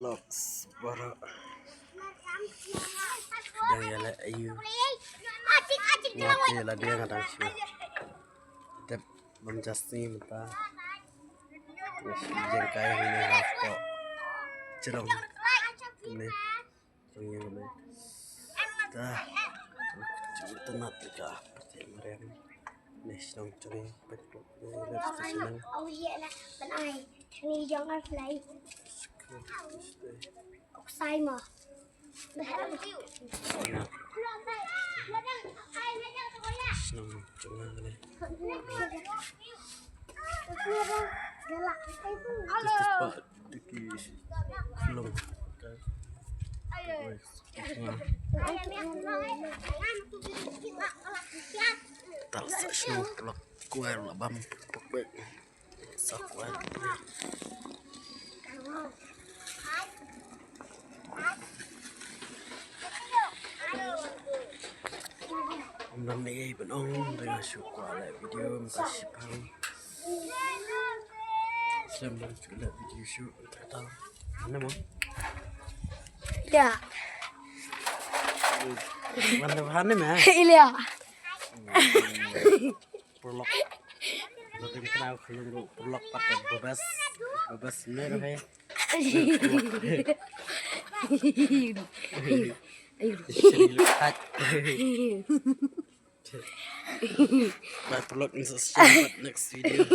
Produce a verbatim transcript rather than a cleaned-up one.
Vlogs baroh. Dang ïaleh aïu. Nga te la dei nga dang shu dep bam ja sngi mynta. Nga shu jingkai hangne hapoh jrong. Ne. Jrong ïa nga ne. Ta. Ju tynat ka pyrthei mariang. Ne shnong jrong pyrthei. Ne shnong. Oksai ma. Shnong jong nga ne. Te tepat deki khlong. Tal sa shnong, pulok kwai la bam pok bek. Sa kwai. Ym don ei ei ban ong, dang shu kwah leh video mynta shiphang. Slem ban shu leh video shuh mynta. Ano mo? Ya. Mano han ni ma? Ilya. Pulok. Lo tim kenal khlung ruh pulok pat ka babas. Babas ne ruh he. Ayo. Ayo. Bye pulok, ni sa session pat next video.